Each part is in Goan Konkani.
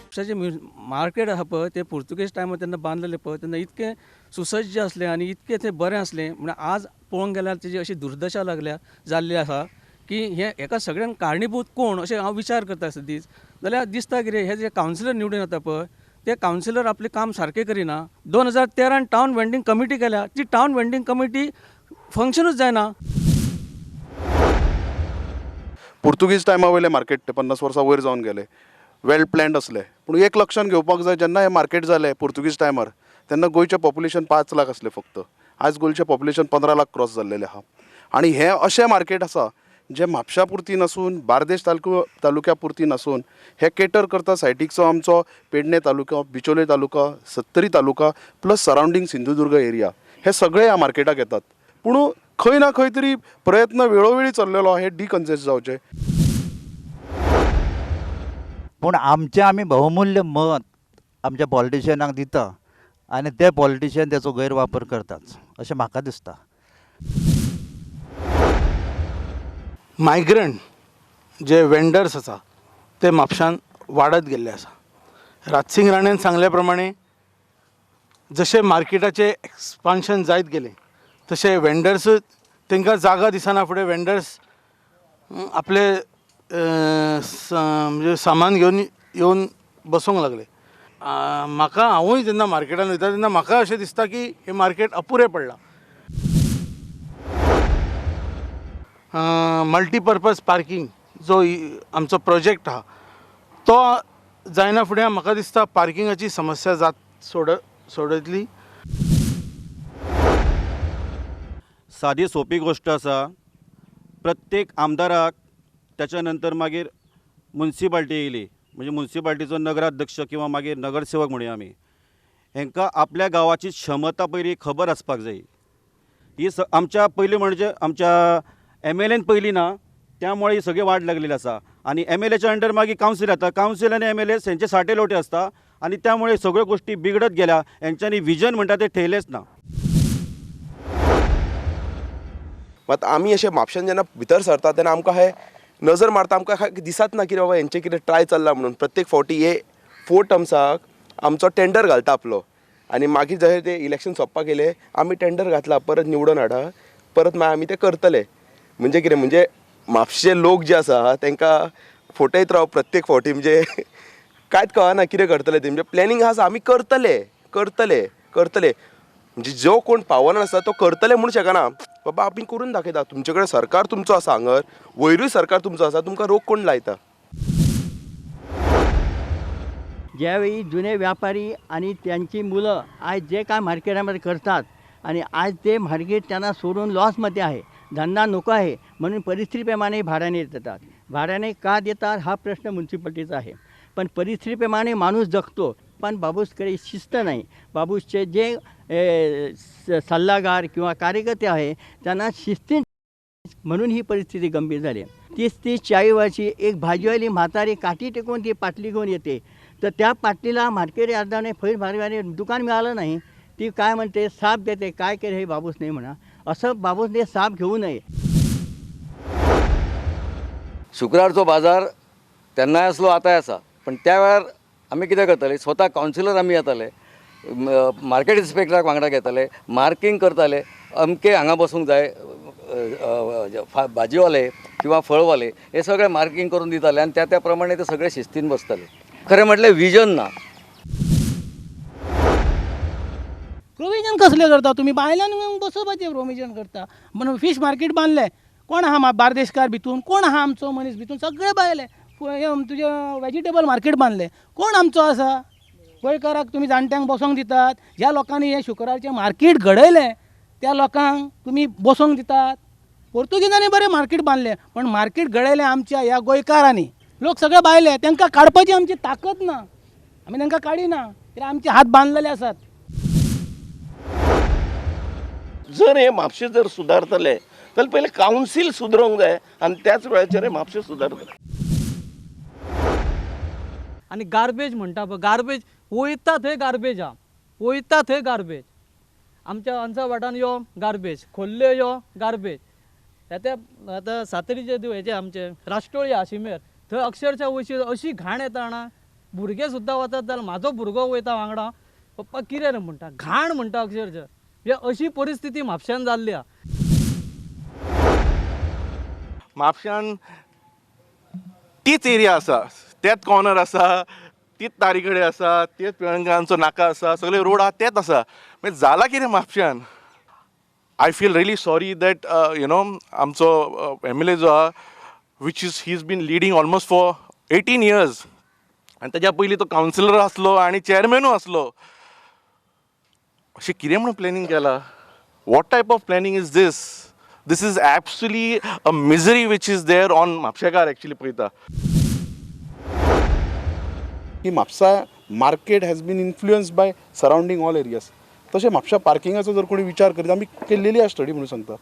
म्हापशाचें मार्केट आसा पळय तें पुर्तुगेज टायमार तेन्ना बांदलेलें पळय तेन्ना इतकें सुसज्ज आसलें आनी इतकें तें बरें आसलें. म्हणल्यार आज पळोवंक गेल्यार तेजी अशी दुर्दशा लागल्या जाल्ली आसा की हें हेका सगळ्यांक कारणीभूत कोण अशें हांव विचार करता सदींच. जाल्यार दिसता कितें हे जे कावन्सिलर निवडून येता पळय ते कावन्सिलर आपलें काम सारकें करिना. 2013 टावन वेंडींग कमिटी केल्या, ती टावन वेंडींग कमिटी फंक्शनूच जायना. पुर्तुगीज टायमा वयलें मार्केट ते 50 वर्सां वयर जावन गेले, वेल प्लॅन्ड आसलें. पूण एक लक्षांत घेवपाक जाय, जेन्ना हें मार्केट जालें पुर्तुगीज टायमार तेन्ना गोंयचें पॉप्युलेशन 5 लाख आसलें फक्त. आयज गोंयचें पॉप्युलेशन 15 लाख क्रॉस जाल्लेलें आसा. आनी हें अशें मार्केट आसा जें म्हापशा पुरती नासून बार्देश तालुक्या पुरती नासून हें केटर करता सायटीकचो आमचो Pernem taluka, Bicholim taluka, Sattari taluka plus surrounding Sindhudurg area, हे सगळे ह्या मार्केटाक येतात. पूण खंय ना खंय तरी प्रयत्न वेळोवेळी चल्लेलो हे डिकन्जेस्ट जावचे. पूण आमचें आमी बहुमूल्य मत आमच्या पॉलिटिशियनांक दिता आनी ते पॉलिटिशियन तेचो गैरवापर करतात अशें म्हाका दिसता. मायग्रंट जे वेंडर्स आसा ते म्हापशान वाडत गेल्ले आसा. राजसिंग राणेन सांगल्या प्रमाणे जशें मार्केटाचें एक्सपान्शन जायत गेलें तशें वेंडर्स तांकां जागा दिसना फुडें वेंडर्स आपले म्हणजे सामान घेवन येवन बसूंक लागले. म्हाका हांवूय जेन्ना मार्केटान वयता तेन्ना म्हाका अशें दिसता की हें मार्केट अपुरें पडलां. मल्टीपर्पज पार्कींग जो आमचो प्रोजेक्ट आहा तो जायना फुडें म्हाका दिसता पार्किंगाची समस्या जात सोडयतली. सादी सोंपी गोश्ट आसा, प्रत्येक आमदाराक त्याच्या नंतर मागीर मुन्सिपाल्टी येयली म्हणजे मुन्सिपाल्टीचो नगराध्यक्ष किंवा मागीर नगरसेवक म्हणया आमी, हेंकां आपल्या गांवाची क्षमता पयली खबर आसपाक जाय. ही आमच्या पयलीं म्हणजे आमच्या MLAन पयलीं ना, त्यामुळे ही सगळी वाड लागलेली आसा. आनी MLAच्या अंडर मागीर कावन्सील येता, कावन्सील आनी MLA हेंचे साठे लोटे आसता आनी त्यामुळे सगळ्यो गोश्टी बिगडत गेल्या. हेंच्यांनी विजन म्हणटा तें ठेयलेंच ना. मात आमी अशें म्हापशान जेन्ना भितर सरता तेन्ना आमकां हे नजर मारता, आमकां दिसत ना की बाबा हेंचें कितें ट्राय चल्ला म्हणून. प्रत्येक फावटी हे 4 टर्म्साक आमचो टेंडर घालता आपलो आनी मागीर जशें ते इलेक्शन सोंपपाक येयलें आमी टेंडर घातला, परत निवडून हाडा, परत मागीर आमी तें करतले. म्हणजे कितें म्हणजे म्हापशे लोक जे आसा तांकां फटयत राव प्रत्येक फावटी, म्हणजे कांयच कळना कितें करतले ते. म्हणजे प्लॅनिंग आसा आमी करतले करतले करतले, म्हणजे जो कोण पावना आसा तो करतले म्हणून शकना. बाबा आमी करून दाखयता, तुमचे कडेन सरकार तुमचो आसा, हांगर वयरूय सरकार तुमचो आसा, तुमकां रोग कोण लायता. ज्यावेळी जुने व्यापारी आणि त्यांची मुलं आज जे काय मार्केटामध्ये करतात आणि आज ते मार्केट त्यांना सोडून लॉसमध्ये आहे, धंदा नको आहे म्हणून परिस्थितीप्रमाणे भाड्याने देतात. भाड्याने का देतात हा प्रश्न म्युनिसिपालिटीचा आहे, पण परिस्थितीप्रमाणे माणूस जगतो. पण बाबूसकडे शिस्त नाही. बाबूसचे जे सल्लागार किंवा कार्यकर्ते आहे त्यांना शिस्ती म्हणून ही परिस्थिती गंभीर झाली. 30-40 वर्षी एक भाजीवाली म्हातारी काठी टेकून ती पाटली घेऊन येते, तर त्या पाटलीला मार्केट यार्डाने फैर भाजीवाले दुकान मिळालं नाही, ती काय म्हणते साप देते, काय केलं हे बाबूस नाही म्हणा, असं बाबूसने साप घेऊ नये. शुक्रारचो बाजार तेन्नाय आसलो आतांय आसा, पण त्या वेळार आमी कितें करताले, स्वता कावन्सिलर आमी येताले, मार्केट इन्स्पेक्टराक वांगडा घेताले, मार्कींग करताले, अमके हांगा बसूंक जाय भाजीवाले किंवा फळवाले हे सगळे मार्कींग करून दिताले आनी त्या त्या प्रमाणे ते सगळे शिस्तीन बसताले. खरें म्हटल्यार विजन ना. प्रोविजन कसलें करता तुमी, बायलांक बसोवपाचें प्रोविजन करता. म्हणून फीश मार्केट बांदलें, कोण आहा बार्देशकार भितून, कोण आहा आमचो मनीस भितून, सगळे बायले. तुजें वेजिटेबल मार्केट बांदलें, कोण आमचो आसा? गोंयकाराक तुमी जाणट्यांक बसोंक दितात. ज्या लोकांनी हें शुक्रारचें मार्केट घडयलें त्या लोकांक तुमी बसोंक दितात. पोर्तुगीजांनी बरें मार्केट बांदलें, पण मार्केट घडयलें आमच्या ह्या गोंयकारांनी. लोक सगळे भायले, तांकां काडपाची आमची ताकद ना, आमी तांकां काडिना कित्याक आमचे हात बांदलेले आसात. जर हे म्हापशें जर सुदारतले जाल्यार पयलीं कावन्सील सुदरोवंक जाय आनी त्याच वेळाचेर हे म्हापशें सुदारतले. आनी गार्बेज म्हणटा पळय, गार्बेज वयता थंय गार्बेज आहा, वयता थंय गार्बेज. आमच्या अंजा वाटान यो गार्बेज, खोल्ले यो गार्बेज. आतां आतां सातरीचे हेजे आमचे राष्ट्रोळी आहा शिमेर, थंय अक्षरशः वयशी अशी घाण येता जाणा, भुरगे सुद्दां वचत जाल्यार म्हाजो भुरगो वयता वांगडा, पप्पा कितें रे म्हणटा, घाण म्हणटा अक्षरशः. म्हणजे अशी परिस्थिती म्हापश्यान जाल्ली आहा. म्हापश्यान तीच एरिया आसा, तेच कॉर्नर आसा, तीच तारी कडेन आसा, तेच पिळंगांचो नाका आसा, सगळे रोड आहा तेच आसा. मागीर जाला कितें म्हापश्यान? I feel really sorry that you know आमचो एम एल ए जो आहा, which is he is been leading almost for 18 years, आनी तेज्या पयलीं तो कावन्सिलर आसलो आनी चेअरमॅनूय आसलो, अशें कितें म्हणून प्लॅनिंग केलां? What type of planning is this? This is actually a misery which is there on म्हापशेकार actually पळयता. की Mapusa market has been influenced by surrounding all areas. तशें म्हापशा पार्किंगाचो जर कोणी विचार करीत, आमी केल्लेली आहा स्टडी म्हणून सांगता,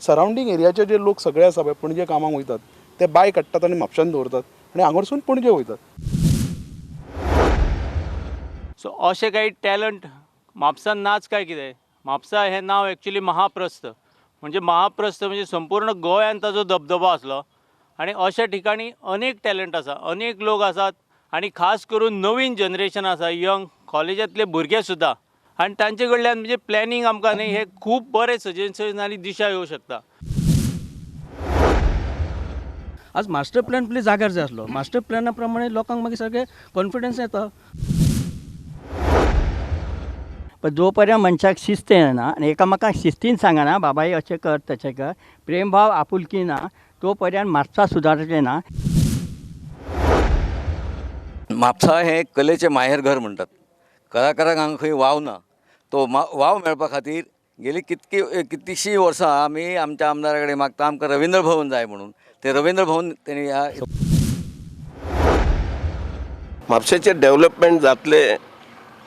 सरावंडींग एरियाचे जे लोक सगळे आसा पळय, पणजे कामाक वयतात ते बायक हाडटात आनी म्हापशान दवरतात आनी हांगारसून पणजे वयतात. सो अशें काही टॅलंट म्हापसान नाच काय कितें? म्हापसा हें नांव एक्चुली महाप्रस्थ, म्हणजे महाप्रस्थ म्हणजे संपूर्ण गोंयान ताजो दबदबो आसलो आनी अशा ठिकाणी अनेक टॅलंट आसा, अनेक लोक आसात आनी खास करून नवीन जनरेशन आसा, यंग कॉलेजांतले भुरगे सुद्दां, आनी तांचे कडल्यान म्हणजे प्लॅनिंग आमकां न्ही हे खूब बरें सजेशन आनी दिशा येवं शकता. आज मास्टर प्लॅन पयलीं जाग्यार जाय आसलो. मास्टर प्लॅना प्रमाणे लोकांक मागीर सारकें कॉन्फिडन्स येता. पण जोपर्यंत मनशाक शिस्त येना आनी एकामेकांक शिस्तीन सांगना, बाबा हे अशें कर तशें कर, प्रेमभाव आपुलकी ना, तो पर्यंत म्हापसा सुदारचें ना. म्हापसा हें कलेचें माहेर घर म्हणटात. कलाकारांक हांगा खंय वाव ना. तो वाव मेळपा खातीर गेली कितलीशीं वर्सां आमी आमच्या आमदारा कडेन मागता, आमकां रविंद्र भवन जाय म्हणून. तें रविंद्र भवन तेणी ह्या म्हापशेचें डेवलपमेंट जातलें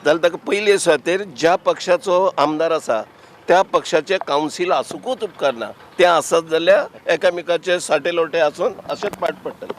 जाल्यार ताका पयले सुवातेर ज्या पक्षाचो आमदार आसा त्या पक्षाचें कावन्सील आसुकूच उपकारना. तें आसत जाल्यार एकामेकाचे साटे लोटे आसून अशेंच पाट पडटलें.